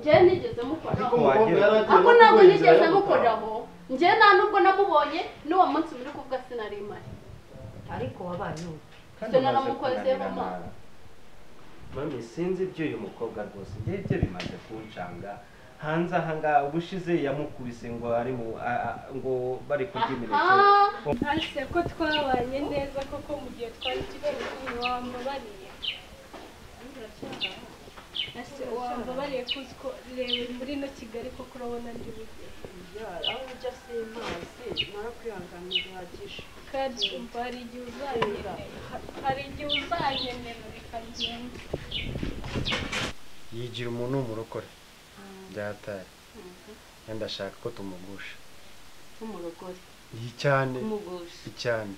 Njye nigeze mukoraho. Ako ntabwo nigeze mukoraho. Njye nta nubwo namubonye n'uwo munsi muri kuvuga sinari mpari. Ariko wabaye ubu. Se naramukozeho ma. Mami sinzi ibyo uyu mukobwa rwose. Njye ibyo bimaze kuncanga. Hanze aha ngaha ubushize yamukubise ngo ari mu ngo bari kurya imineke. Ase ko twabanye neza koko mu gihe twari tukiri kumwe wambabariye. Ase wambabariye ko reba muri no Kigali koko urabona ndi buge. Aho ujya simazi narakwihanganira bihagije. Kandi umva hari igihe uzanyenera reka ngende. Yigira umuntu w'umurokore. Byataye. Ndashaka ko tumugusha. Umurokore. Cyane. Kumugusha. Cyane.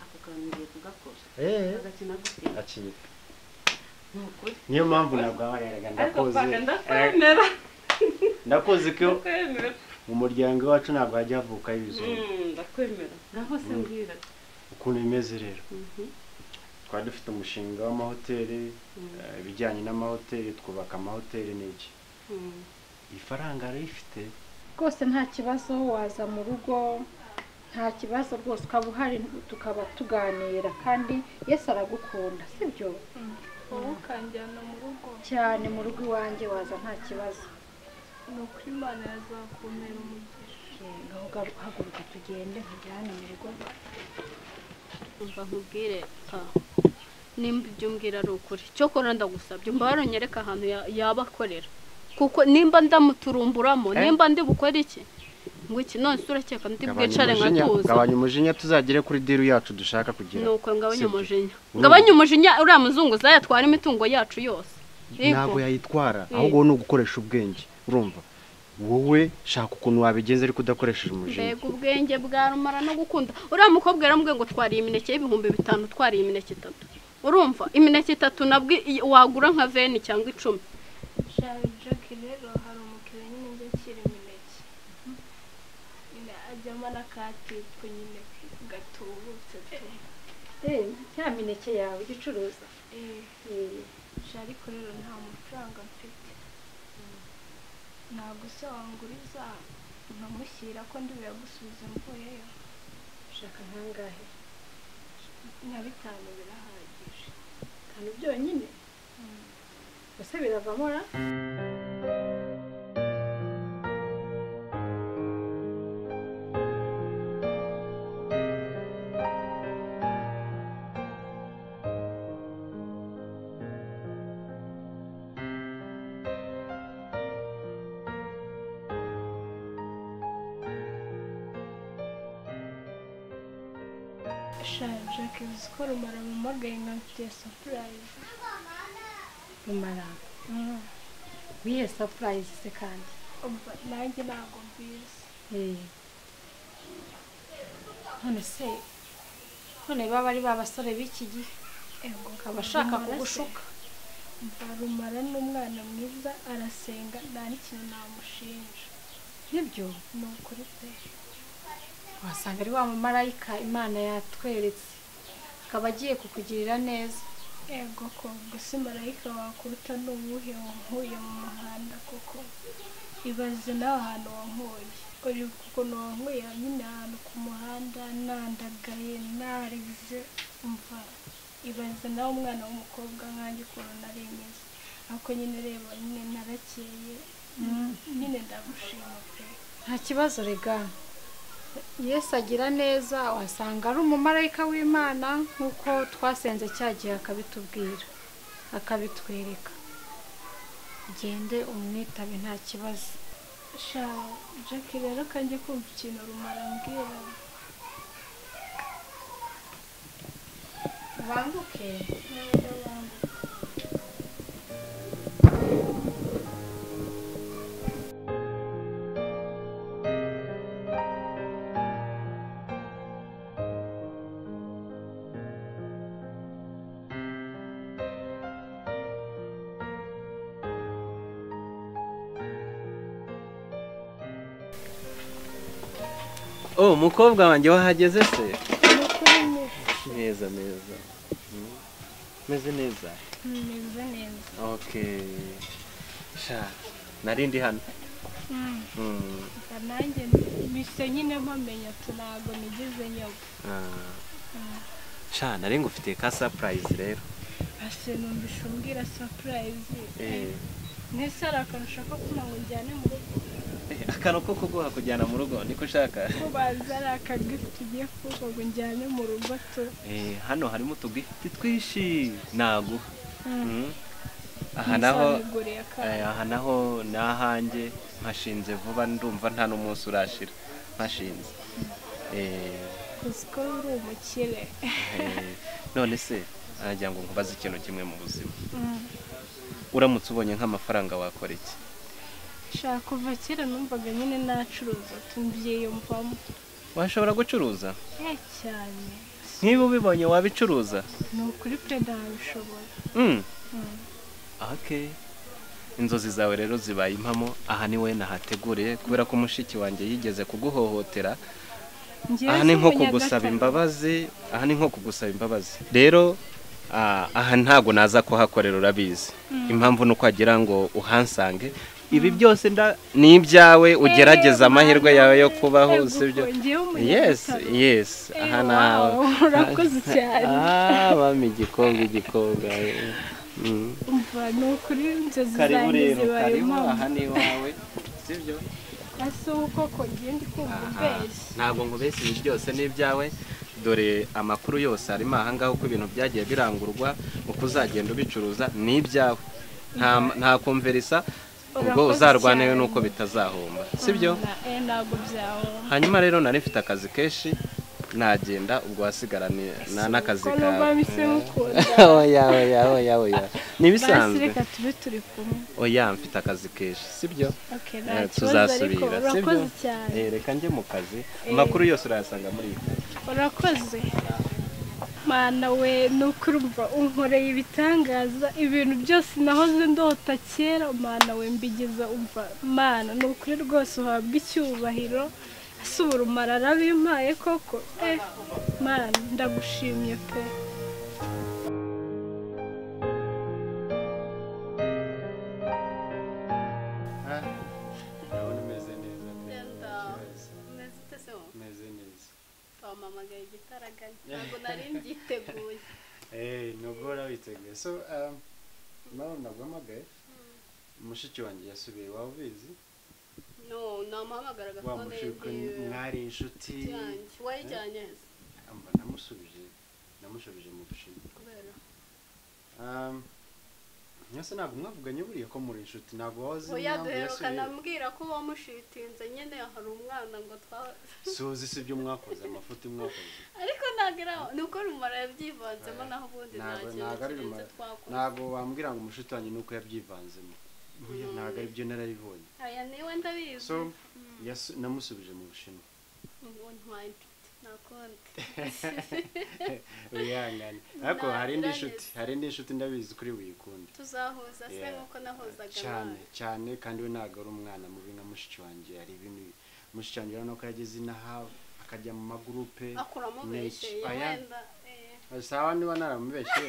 Ako kantu ngiye kugakora. Agakina gute? Akira. Nukuri. Niyo mpamvu nabwabareraga ndakoze. Ariko ndakwemera. Ndakoze ko mu muryango wacu ntabwo hajya havuka ibizungu. Ndakwemera. Ngaho se mbwira. Ukuntu bimeze rero. Twari dufite umushinga w'amahoteli, ibijyanye n'amahoteli, twubaka amahoteli n'iki. Ifaranga rifite rwose nta kibazo waza mu rugo nta kibazo rwose ukaba uhari tukaba tuganira kandi Yesu aragukunda sibyo? Wowe ukanjyana mu rugo cyane mu rugo iwanjye waza nta kibazo. Ni ukuri Imana yazakumpera umugisha. Ngaho haguruka tugende nkujyane mu rugo. Umva nkubwire nimba ibyo umbwira ari ukuri cyokora ndagusabye umva waronyereka ahantu yaba akorera kuko nimba ndamuturumburamo nimba ndi bukore iki ngo iki none urakeka ndi bwicare nkatuza. Gabanya umujinya tuzagere kuri deal yacu dushaka kugira. Nuko ngabanya umujinya. Ngabanya umujinya uriya muzungu zayatwara imitungo yacu yose. Ntabwo yayitwara ahubwo ni ugukoresha ubwenge urumva. Wowe shaka ukuntu wabigenza ariko udakoresheje umujinya. Mbega ubwenge bwa rumara no gukunda. Uriya mukobwa yaramubwiye ngo twariye imineke y'ibihumbi 5 twariye imineke 3. Urumva imineke 3 nabwo wagura nka 20 cyangwa 10. Jackie rero hari umukiriya nyine njya akira imineke. Nyine ajyamo n'akatipu nyine gatubutse tu. Cya mineke yawe ujya ucuruza? Ariko rero nta mafaranga mfite. Ntabwo se wanguriza nkamushyira ko ndi buyagusubize mvuyeyo. Ushaka nkangahe? Nka 5 birahagije. 5 byonyine? Ese biravamo ra? Sha Jackie uzi ko Rumara ampamagaye nkamfitiye surprise. Rumara? Wihe surprise se kandi? Umva nanjye ntabwo mbizi. None se none baba ari ba basore b'iki gihe akaba ashaka kugushuka. Umva Rumara ni umwana mwiza arasenga nta n'ikintu namushinja. Nibyo? Ni ukuri pe. Wasanga ari wa mumarayika Imana yatweretse akaba agiye kukugirira neza. Ego ko gusa marayika wakuruta n'uwuhe wankuye mu muhanda koko. Ibaze nawe ahantu wankuye. Uri ukuntu wankuye nyine ahantu ku muhanda nandagaye narize umva. Ibaze nawe umwana w'umukobwa nkanjye ukuntu nari meze. Ariko nyine reba nyine narakeye nyine ndagushima pe. Nta kibazo rega. Yesu agira neza wasanga ari umumarayika w'Imana nkuko twasenze cyagiye akabitubwira akabitwereka. Ugende umwitabe nta kibazo. Sha Jackie rero kanjye kumva ikintu Rumara ambwira. Banguke. Oh, mukobwa wanjye wahageze se? Neza neza. Meze neza. Meze neza. Okay. Sha, Nari ndi hano. Nanjye mise nyine mpamenya tunago nigeze nyoba. Sha nari ngufitiye ka surprise rero. Ase numvisha umbwira surprise. Nese arakanu ushaka kuma ngo njyane mu rugo. Akano ko kuguha kujyana mu rugo niko ushaka? Kubanza ari aka gift ugiye kuvuga ngo njyane mu rugo to. Hano harimo utugift twinshi naguha. Aha naho aha naho nahanjye mpashinze vuba ndumva nta n'umunsi urashira mpashinze. Kuko uri umukire. None se aragira ngo nkubaze ikintu kimwe mu buzima. Uramutse ubonye nk'amafaranga wakora iki? Shaka kuva kera numvaga nyine nacuruza tumbyiyumvamo. Washobora gucuruza? Cyane. Niba ubibonye wabicuruza? Ni ukuri pe ndabishobora. Okay. Inzozi zawe rero zibaye impamo. Aha ni we nahateguriye kubera ko mushiki wanjye yigeze kuguhohotera. Aha ni nko kugusaba imbabazi, aha ni nko kugusaba imbabazi. Rero aha ntago naza kuhakorera urabizi. Impamvu nuko agira ngo uhansange. Ibi byose ni ibyawe ugerageza amahirwe yawe yo kubaho sibyo? Yes, yes. Aha nawe. Urakoze cyane. Bami igikobwa. Umva nukuri inzozi zanjye zibaye impamo. Aha ni iwawe sibyo? Ase uko koko ngiye ndi kumva ubeshye. Ntabwo nkubeshye ibi byose ni ibyawe. Dore amakuru yose arimo aha ngaho uko ibintu byagiye birangurwa uko uzagenda ubicuruza ni ibyawe. Nta konverisa ubwo uzarwaneyo nuko bitazahomba sibyo? Ntabwo byahomba. Hanyuma rero nari mfite akazi kenshi nagenda ubwo wasigara n'akazi kawe. Oya oya oya oya. Nibisanzwe. Reka tube turi kumwe. Oya mfite akazi kenshi sibyo? Tuzasubira sibyo? Reka njye mu kazi. Amakuru yose urayasanga muri iyi. Urakoze. Mana we nukurumva unkoreye ibitangaza ibintu byose nahoze ndota kera mana we mbigeza umva mana nukuri rwose uhabwa icyubahiro asubura umara arabimpaye koko mana ndagushimye pe. Wamamagaye igitaraganya ntabwo nari mbyiteguye. Nubwo witeguye. So nawe naguhamagaye mushiki wanjye yasubiye iwawe ubizi? No, namuhamagaraga fone ye. Mwari inshuti yanjye wayijyanye he? Namushubije mu Bushinwa. Kubera? Nyase ntabwo mwavuganye buriya ko muri inshuti ntabwo wazi impamvu yasubiye. Oya namubwira ko wamushitinze nyene hari umwana ngo twa suzi si ibyo mwakoze amafuti mwakoze. Ariko nagira nuko Rumara yabyivanzemo naho ubundi nta twakoze. Ntabwo wambwira ngo umushuti wanjye nuko yabyivanzemo. Oya ntabwo ari byo narabibonye. Aya niwe ndabizi. So namusubije mu Bushinwa. Ntwaye inshuti nakonde. Wihangane. Ariko hari indi nshuti, hari indi nshuti ndabizi kuri buyikunde. Tuzahuza se nkuko nahuzaga cyane cyane kandi we ntabwo ari umwana mubi nka mushiki wanjye. Hari ibintu mushiki wanjye urabona ko yageze inaha akajya mu magurupe akuramubeshye wenda. Sawa niba naramubeshye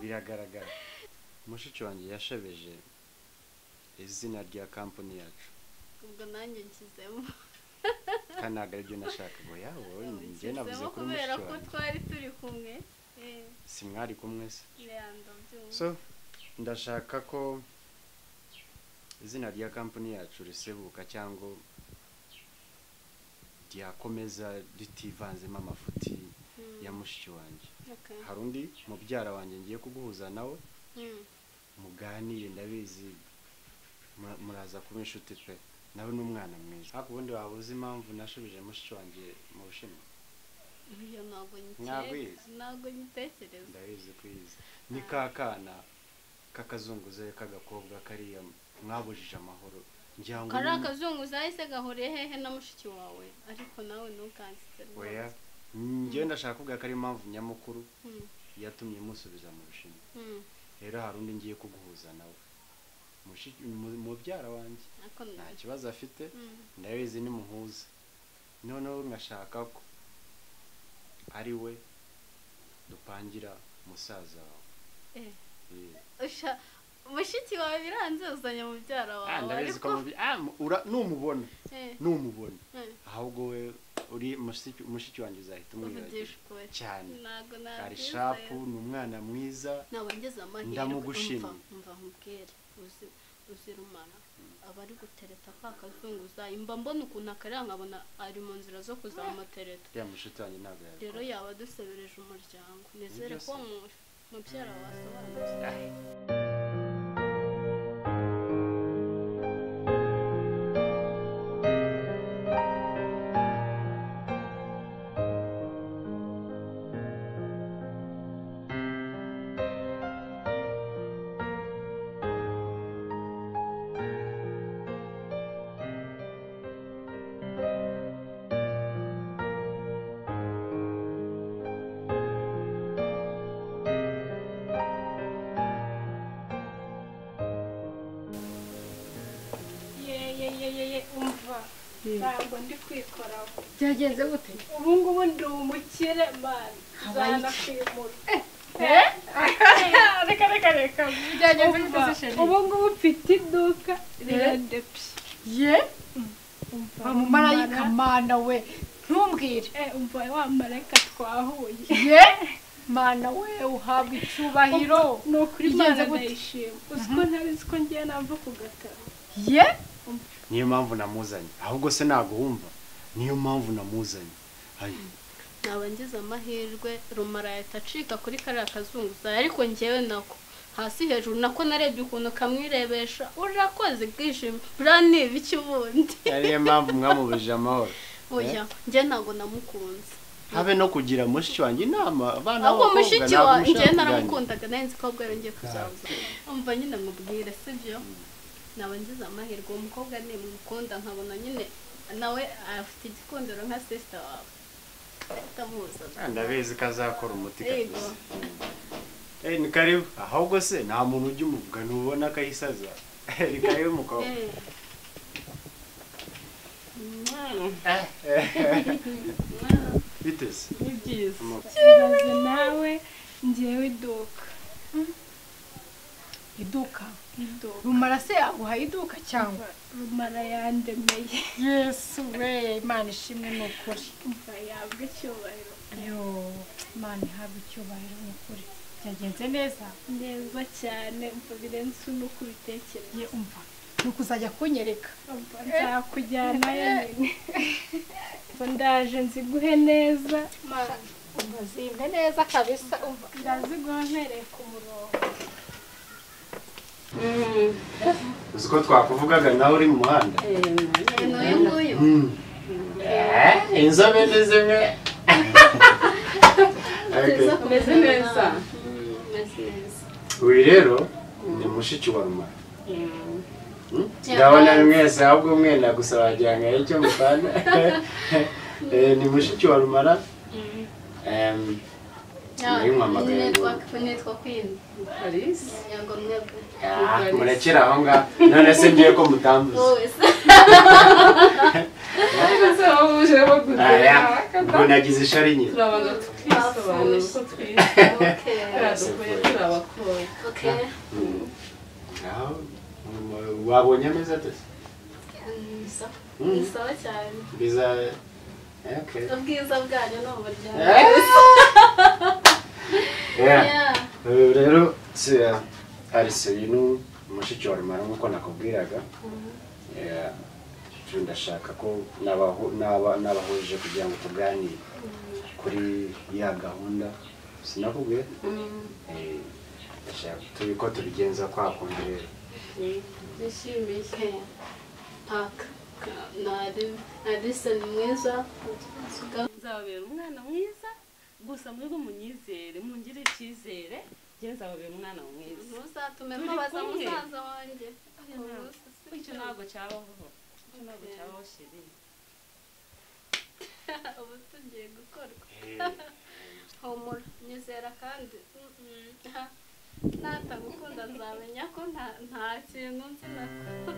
biragaragara. Mushiki wanjye yashebeje izina rya company yacu. Ubwo nanjye nshyizemo. Kandi ntabwo aribyo nashakaga. Oya wowe njye navuze kuri mushiki wanjye kubera ko twari turi kumwe. Si mwari kumwe se? So ndashaka ko izina rya company yacu risebuka cyangwa ryakomeza ritivanzemo amafuti ya mushiki wanjye. Hari undi mubyara wanjye ngiye kuguhuza nawe muganire ndabizi muraza kuba inshuti pe. Nawe ni umwana mwiza. Ariko ubundi waba uzi impamvu nashubije mushiki wanjye mu Bushinwa? Iyo ntabwo nyitekereza. Ndabizi kwiza. Ni ka kana k'akazunguzayi k'agakobwa kariya mwabujije amahoro. Kariya kazunguzayi se gahuriye hehe na mushiki wawe? Ariko nawe ntukansetse rwose. Oya njyewe ndashaka kuvuga ko ari impamvu nyamukuru yatumye musubiza mu Bushinwa. Rero hari undi ngiye kuguhuza nawe. Mubyara wanjye nta kibazo afite ndabizi ni muhuza. Noneho ngashaka ko ari we dupangira musaza wawe. Mushiki wawe biranze uzanye mubyara wawe. Ndabizi ko numubona. Numubona. Ahubwo we uri mushiki wanjye uzahita umwibagirwa cyane. Ari sharp, ni umwana mwiza. Nabangeze amahirwe. Ndamugushimye. Umva nkubwire. Uzi Rumara abari gutereta ka kazunguza imba mbona ukuntu akarira nkabona ari mu nzira zo kuzamutereta. Ya mushiki wanjye ntabwo yabikora. Rero yaba dusebereje umuryango. Nizere ko mubyara wasobanutse. Umva ntabwo ndi kwikoraho. Byagenze gute? Ubu ngubu ndi umukire man. Zanakwimura. Reka reka reka. Byagenze gute se chérie? Ubu ngubu mfite iduka rirandepye. Ye? Umva mumarayika mana we ntumbwire. Umva wa marayika twahuye. Ye? Mana we uhabwa icyubahiro. Ni ukuri Imana ndayishima. Uzi ko ntabizi ko ngiye nava ku gataro. Ye? Niyo mpamvu namuzanye. Ahubwo se ntago wumva. Niyo mpamvu namuzanye. Naba ngize amahirwe Rumara yahita acika kuri kariya kazunguza ariko njyewe nako hasi hejuru nako narebye ukuntu kamwirebesha urakoze bwishimo buriya ni ibiki ubundi. Ariyo mpamvu mwamubujije amahoro. Oya njye ntago namukunze. Habe no kugira mushiki wanjye inama abana ahubwo mushiki wanjye njye naramukundaga nari nzi ko ahubwo yongeye kuzabuza. Umva nyine mubwire sibyo? Naba ngize amahirwe uwo mukobwa nimukunda nkabona nyine nawe afite igikundiro nka sister wawe. Ndamuzi. Ndabizi ko azakora umuti kabisa. Ni karibu. Ahubwo se nta muntu ujya umuvuga ntubona akayisaza. Ni karibu mukobwa. Biteze. Ni byiza. Ibaze nawe ngewe iduka. Iduka. Rumara se yaguha iduka cyangwa? Rumara yandemeye. Yesu we Imana ishimwe n'ukuri. Umva yabwe icyubahiro. Yo Imana ihabwe icyubahiro n'ukuri. Byagenze neza? Neza cyane umva birenze nuko ubitekereza. Ye umva nukuzajya kunyereka. Umva nzakujyanayo nyine. Umva ndaje nziguhe neza. Umva zimpe neza kabisa umva. Ndaziguha mpereye ku murongo. Uzi ko twakuvugaga nawe uri mu muhanda? N'uyu nguyu. Inzobe ni zimwe. Meze neza. Uyu rero ni mushiki wa Rumara. Ndabona mwese ahubwo mwenda gusa wagira ngo icyo mupfana. Ni mushiki wa Rumara. Nitwa Queen. Alice. Yego mwebwe. Murekera aho ngaho. None se ngiye ko mutambuze. Ubwo nagize ishari nyine. Turabanza tukisobanura uko twize. Turi abakobwa. Wabonye ameza ate se? Ni sawa cyane. Biza. Ubwiza bwanyu ni umuryango. Rero Alice uyu ni mushiki wa Rumara nk'uko nakubwiraga. Ndashaka ko nabahuje kugira ngo tuganire kuri ya gahunda sinakubwiye. Ndashaka tubiko tubigenza kwa kundi rero. Nishimiye paka Alice ni mwiza. Nzababera umwana mwiza gusa mwebwe munyizere mungire icyizere njye nzababera umwana mwiza. Ntuzatume mbabaza musaza wanjye. Icyo ntabwo cyabaho. Icyo ntabwo cyabaho chérie. Ubu tugiye gukorwa. Humura nyizera kandi natagukunda nzamenya ko nta kintu nzi nako.